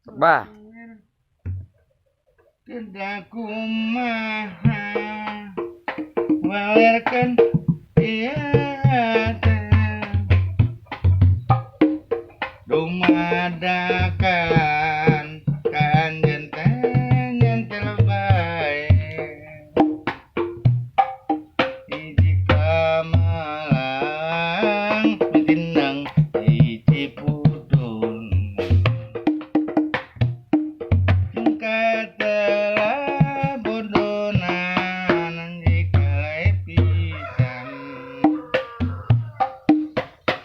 Bah. Kedah kumaha walerkeun ieu teh dumadakan ka anjeun teh nyentel bae hiji ka Malang mitindang hiji pudun katela bodona jika pisan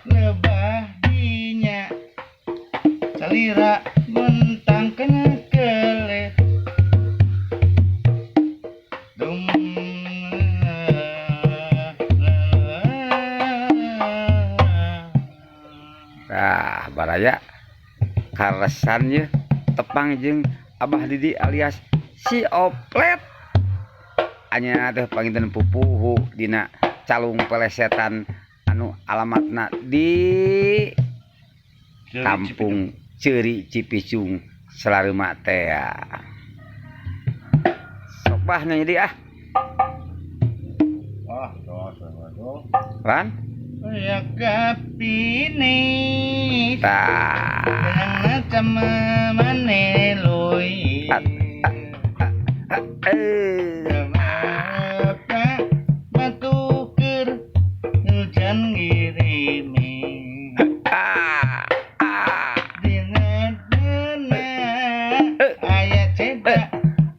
lebah dinya salira mentang kena kelet dum. Tah, baraya kaleresan ye tepang jeung Abah Didi alias si Oplet. Anya teh panginten pupuhu dina calung pelesetan anu alamatna di Kampung Ceuri Cipicung Salareumak teh. Sok bah nyanyi di ah. Ah, tos, waduh. Lan? Ya kapini. Tah. Benang sama mane lui. Eh. Apa batuker hujan ngirimi. Ah. Ah. Dina dina aya ceda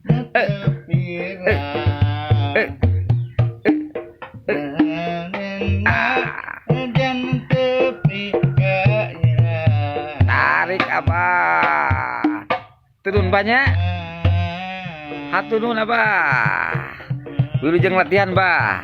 nu teu pirang. Hujan tepi kaira. Tarik Abah. Turun banyak. Hatur nuhun, Abah. Wilujeng latihan, Bah.